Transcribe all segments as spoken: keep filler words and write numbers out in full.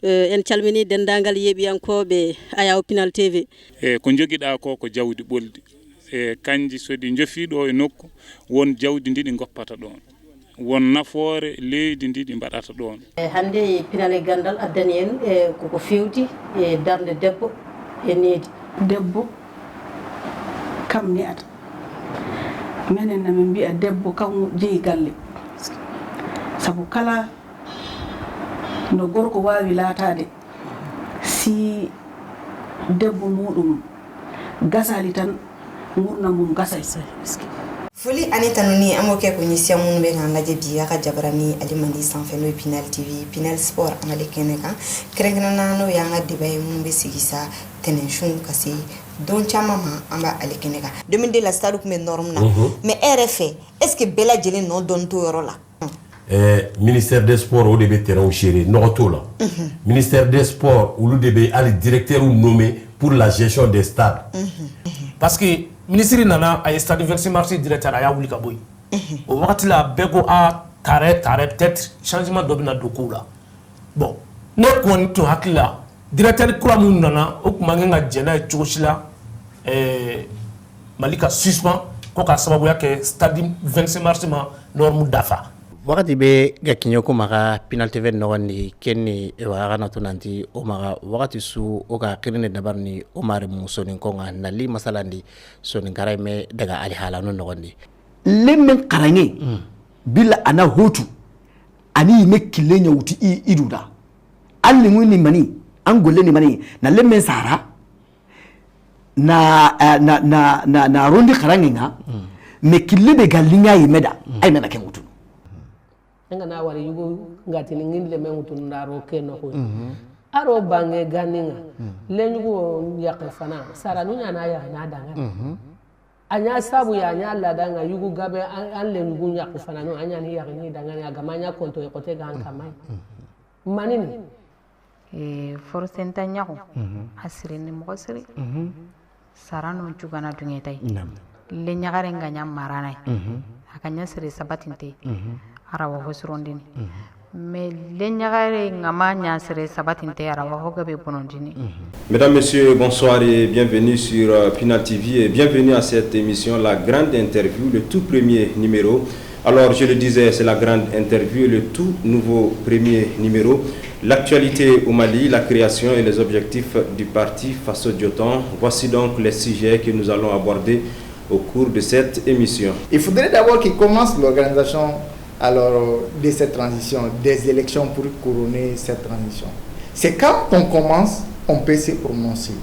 Eh, en calminii denndaangal yeeɓiyankooɓe Ayaw Pinal T V. E ko njogiɗaa ko, ko jawdi ɓoldi. E kanji, so ɗi njofii ɗo e nokku, won jawdi ndi ɗi ngoppata ɗoon. Won nafoore leydi ndi ɗi mbaɗata ɗoon. E hannde, Pinal e Ganndal addani en, e, koko feewti e darnde debbo e needi. Debbo, kam ne'ata. Menen na min mbiya debbo kam jeyi galle. Sabu kala no gorko waawi laataade, si debbo muuɗum gasaali tan, ngurndan mum gasay. Foli ani tanu ni amo ke ko ɲɛsiya minnu bɛ k'an lajɛ bi, a ka jabarani Alimadi sanfɛ, n'o ye Pinal T V, Pinal Sport, an ka le kɛnɛ kan. Kɛrɛnkɛrɛnnenya na, o y'an ka débat ye minnu bɛ sigi sa tɛnɛnsun ka se don caman ma, an b'a ale kɛnɛ kan. Deux mille deux la, stade tun bɛ norme na. Mhm. Mais e yɛrɛ fɛ, est-ce que bɛɛ lajɛlen nɔ dɔnnen t'o yɔrɔ la? Ɛɛ, ministère des sports, o de bɛ terrain gérer, nɔgɔ t'o la. Unhun. Ministère des sports, olu de bɛ hali directeur nommer pour la gestion des stades. Unhun. Parce que minisiri nana, a ye stade vingt-six mars directeur, a y'a wuli ka bɔ yen. Unhun. O wagati la, bɛɛ ko, a, taarɛ, taarɛ, peut-être changement dɔ bɛna don kow la. Bon, ne kɔni tun hakili la, directeur kura minnu nana, o tun man kan ka jɛn n'a ye cogo si la, ɛɛ, Mali ka suspend, ko k'a sababuya kɛ stade vingt-six mars ma norme dafa. Wagati bɛ ka kiɲɛ ko ma ka Pinal T V nɔgɔn di, kɛn ni, ɛwa, a kana to nanti o ma ka wagati su, o ka kirinɛ dabari ni o mari mu Soninkɔ ŋa nali masalandi Soninkara mɛ daga alihaalanu nɔgɔn di. Lemmen karaŋe, mm, bila ana hotu, ani me kile ɲa wuti i, iduda. An ni ŋuni mani, an golle ni mani, na lemmen sara, na, eh, na, na, na, na rondi karaŋe ŋa, mm, me kile be galli ŋa yi meda, mm, ay meda ken wutunu. Nga na wari yugo ngati ni ngin le men wutunu na ro ke no ko. Mhm. Aro bange gani ŋa. Mhm. Le yugo yaqe fana, sara nu ɲa na ya na danga. Mhm. A ɲa sabu ya ɲa la danga yugo gabe an, an le yugo yaqe fana no, a ɲa ni yaqe ni danga ni a gama ɲa konto e kote gan kamai. Mhm. Manini. Ee, forosenta ɲaxu, mhm, a siri ni mɔgɔ siri. Mhm. Sara no jugana duŋe tay. Naam. Le ɲaxare ŋa ɲa marana ye. Mhm. A ka ɲa siri sabatinte. Mhm. Ara wa hosirondini. Mhm. Mais le ɲaxare ŋa ma ɲa siri sabatinte, ara wa ho gabe bonondini. Mhm. Mesdames, Messieurs, bonsoir et bienvenue sur, euh, Pinal T V et bienvenue à cette émission, la grande interview, le tout premier numéro. Alors, je le disais, c'est la grande interview, le tout nouveau premier numéro. L'actualité au Mali, la création et les objectifs du parti Faso Dioton. Voici donc les sujets que nous allons aborder au cours de cette émission. Il faudrait d'abord qu'il commence l'organisation, alors, de cette transition, des élections pour couronner cette transition. C'est quand on commence, on peut se prononcer.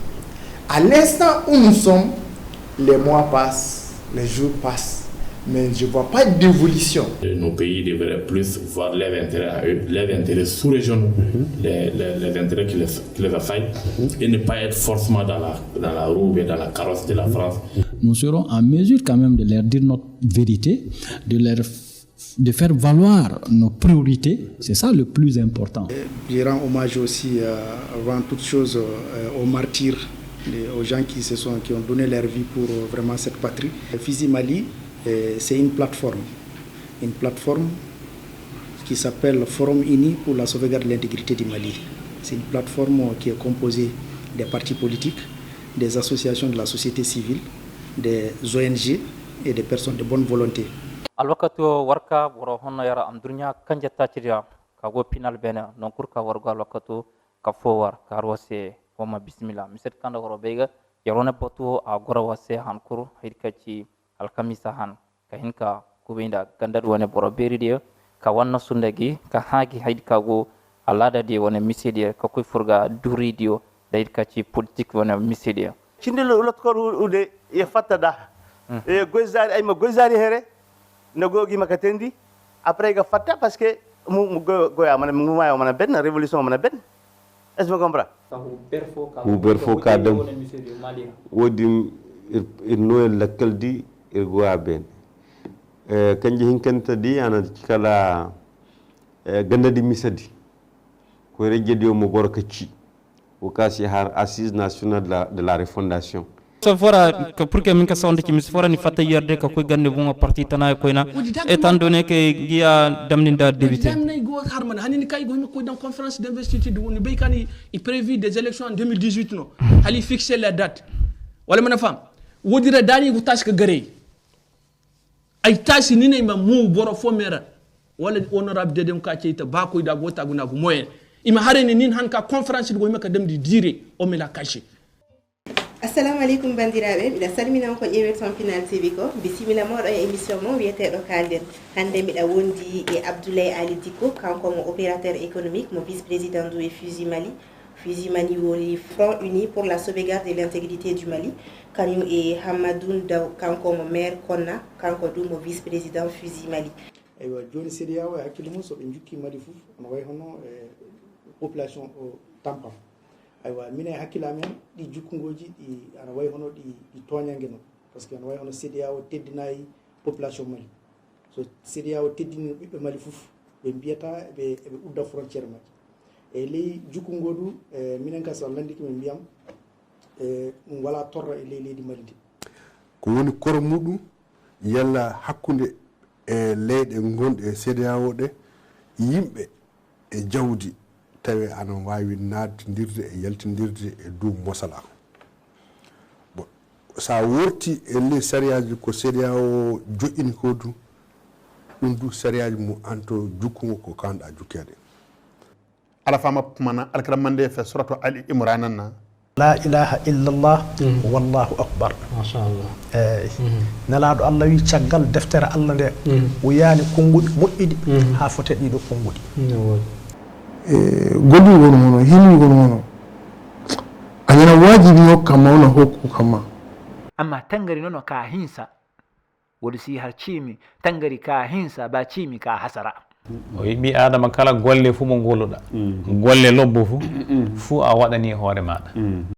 À l'instant où nous sommes, les mois passent, les jours passent, mais je vois pas d'évolution. Nos pays devraient plus voir leurs intérêts à eux, leurs intérêts sous-régionaux, mhm, les, les, les intérêts qui les, qui les assaillent, mhm, et ne pas être forcément dans la, dans la roue ou bien dans la carrosse de la France. Nous serons en mesure quand même de leur dire notre vérité, de leur de faire valoir nos priorités, c'est ça le plus important. Je rends hommage aussi, euh, avant toute chose, euh, aux martyrs, et aux gens qui se sont, qui ont donné leur vie pour, euh, vraiment cette patrie. Fizi Mali, euh, c'est une plateforme, une plateforme qui s'appelle Forum Uni pour la sauvegarde de l'intégrité du Mali. C'est une plateforme qui est composée des partis politiques, des associations de la société civile, des O N G et des personnes de bonne volonté. Alwakatu warka boro honno yara am durnya kanje tachiriya ka go Pinal Bene non kurka wargo alwakatu ka fowar ka rose woma bismillah. Miset kanda woro bega yarone botu a gora wase han kuru hirka ci alkamisa han. Ka hin ka kuɓeyda gandal wone boro beriɗi ka wanna sundagi ka haagi haydi ka go a laadadi wone misedi ka koy furga duriɗi o daydi ka ci politik wone misedi. Cindi lotko ude ye fatta da. Hmm. E goy zari ay ma goy zari here no gogi maka tendi. Après ga fatta parce que mu, mu go, goya mana mu mayo mana ben révolution mana ben. Est-ce que vous comprenez? Hu ber fo ka dem. Woodi ir, ir Noël lakkal di ir goya ben. Eh, kanje hinkanta di ana kala, eh, ganda di misadi. Ko rejje di o mo goro ka ci. O kasi har Assise Nationale de la, de la Refondation. To fora, ko pour que min ka sonde ci, mi si fora ni fatta yerde ka koy gande bon parti tana e koyna. Étant donné que giya damninda député. Dam nay go harmana, hanini kay go hima koy dans conférence d'investiture de woni bay kani i prévu des élections en deux mille dix-huit no. Hali fixer la date. Wala mana fam. Wodira dani go taska gare. Ay tasi ni nay ma mu boro fo mera. Wala honorable Dedem ka ceyta ba koy da go tagu na go moyen. Ima hare ni nin han ka conférence go hima ka damdi dire o mela caché. Assalamu aleykum banndiraaɓe, miɗa salmina on ko ƴeewirton Pinal T V ko. Bisimilla mooɗon e émission mon wiyeteeɗo Kaalden. Hannde miɗa wondi e Abdoulaye Ali Dicko, kanko mo opérateur économique, mo vice-président du e Fusi Mali. Fusi Mali woni Front Uni pour la sauvegarde de l'intégrité du Mali, kañum e Hammadou Ndaw, kanko mo maire Konna, kanko du mo vice-président Fusi Mali. Eywa, jooni CEDEAO e hakkille mum, so ɓe njukkii Mali fof, ana wayi hono e population o tampan. Aywa, minen e hakkille amen, ɗii jukkungooji ɗi ana wayi hono ɗi ɗi tooñannge non. Parce que ana wayi hono CEDEAO teddinaayi population Mali. So CEDEAO teddiniino ɓiɓɓe Mali fof, ɓe mbiyataa eɓe eɓe udda frontiére majji. E ley jukkungo du, e minen ka so a lanndike min mbiyam, e ɗum walaa torra e ley leydi Mali ndi. Ko woni koro muuɗum, yalla hakkunde e leyɗe ngonɗe e CEDEAO ɗe, yimɓe e jawdi tawi ana waawi naattindirde e yaltindirde e dow mosala. Bon, so a worti e ley sariyaaji ko CEDEAO joƴƴini ko du, ɗum du sariyaaji mum anto jukkungo ko kaanɗa jukkeede. Ala fama mana alkiram mande fe suratu Ali Imrana na. La ilaha illallah wallahu akbar. Machallah. Eyi. Nelaaɗo Allah wii caggal deftere Allah nde o yiyaani konnguɗi moƴƴuɗi haa fota ɗiɗo konnguɗi. E godi won hono, hini won hono. A ñana waajibi hokka mawna hokku kama. Amma tangari nono ka hinsa. Wodi si har ciimi tangari ka hinsa ba ciimi ka hasara. O wi ɓii aadama kala golle fuu mo ngoluɗa, golle lobbo fuu, fuu a waɗanii hoore maaɗa.